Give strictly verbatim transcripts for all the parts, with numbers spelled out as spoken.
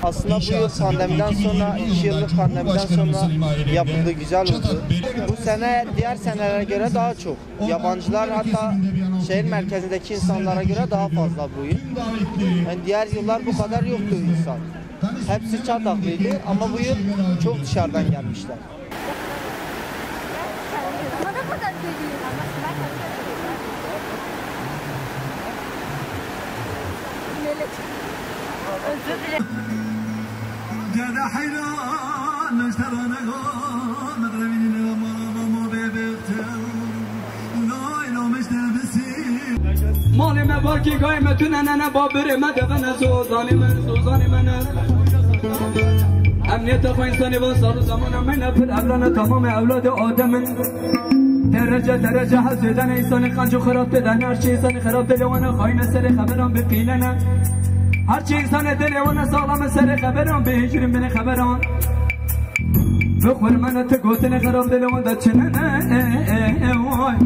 Aslında bu yıl pandemiden sonra, iki yıllık pandemiden sonra yapıldı, güzel oldu. Bu sene diğer senelere göre daha çok. Yabancılar, hatta şehir merkezindeki insanlara göre daha fazla bu yıl. Yani diğer yıllar bu kadar yoktu insan. Hepsi Çataklıydı ama bu yıl çok dışarıdan gelmişler. Malê me, barkê gayê me, tune nene, babirê me, deve ne, zozanê me, zozanê me ne. Emniyete xwe, insanê van, sağlık zamana me ne, pir evlane, tamamê evladê Adem in. Derece, derece, hezêdene, insanê qenc û xerab têdene, her çi insanê xerab dilê wana, xayne serê xeberan bipîlene. Her çi insanê dilê wana, sağlame serê xeberan, bihêcirin binê xeberan. Bixwir me ne, ti gotinê xerab dilê wan de çinene, e, e, e, vay.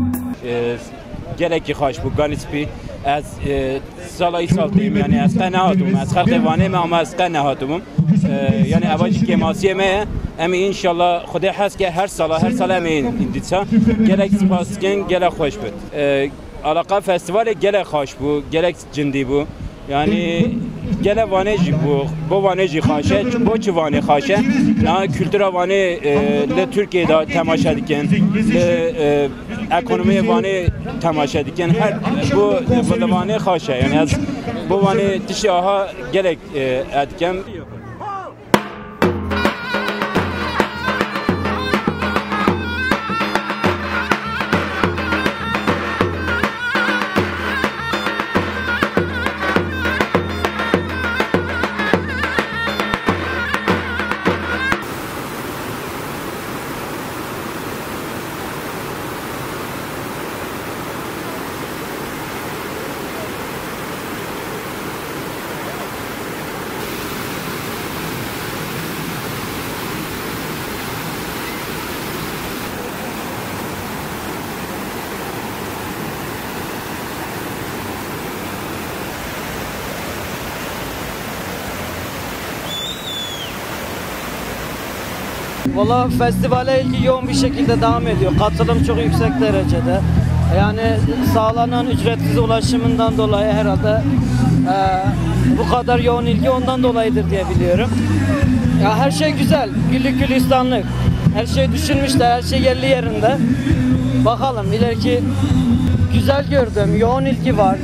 Gelekî xweş bû, ganî spî. Ez, e, sala îsal têm, yanî ez qe nehatibûm. Ez xelqê Wanê me, ama ez qe nehatibûm. E, yanî eva jî kêmasiyê me ye. Em ê înşallah Xwedê hez ke her sala, her sala em ê ên dîsa. Gelek spas dikin, gelek xweş bit. E, alaqa festîvalê gelek xweş bû, gelek cindî bû. Yanî gele Wanê jî bû, bo Wanê jî xaş e, bo çi Wanê xaş e? Niha kultura Wanê, e, li Tirkiyê de temaşe dikin, li, e, ekonomiyê Wanê temaşe dikin. Her bo, bo li Wanê xaş e. Yanî ez bo Wanê tiştê aha gelek, e, e dikim. Valla festivale ilgi yoğun bir şekilde devam ediyor. Katılım çok yüksek derecede. Yani sağlanan ücretsiz ulaşımından dolayı herhalde, e, bu kadar yoğun ilgi ondan dolayıdır diye biliyorum. Ya her şey güzel, güllük gülistanlık. Her şey düşünmüşler, her şey yerli yerinde. Bakalım ileriki güzel gördüm, yoğun ilgi var.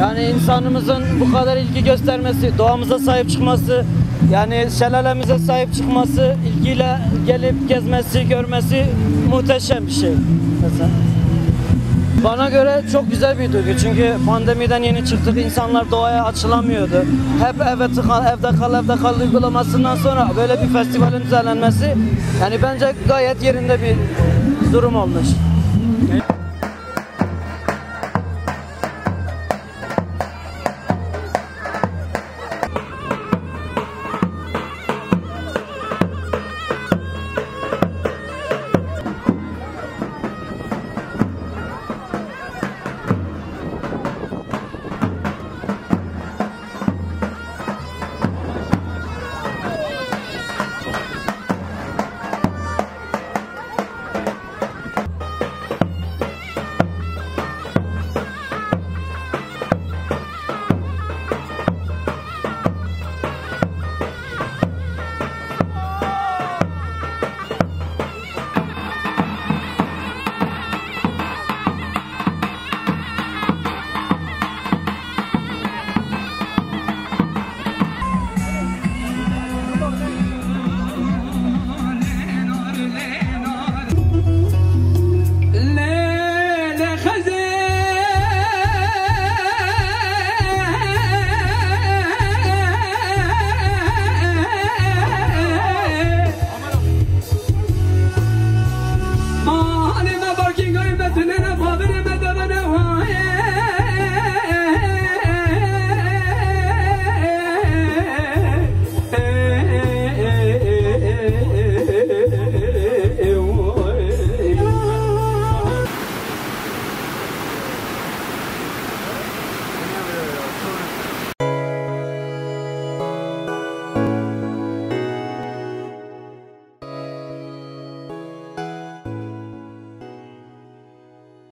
Yani insanımızın bu kadar ilgi göstermesi, doğamıza sahip çıkması, yani şelalemize sahip çıkması, ilgiyle gelip gezmesi, görmesi muhteşem bir şey. Mesela. Bana göre çok güzel bir duygu çünkü pandemiden yeni çıktık, insanlar doğaya açılamıyordu. Hep eve tıkan, evde kal, evde kal uygulamasından sonra böyle bir festivalin düzenlenmesi, yani bence gayet yerinde bir durum olmuş.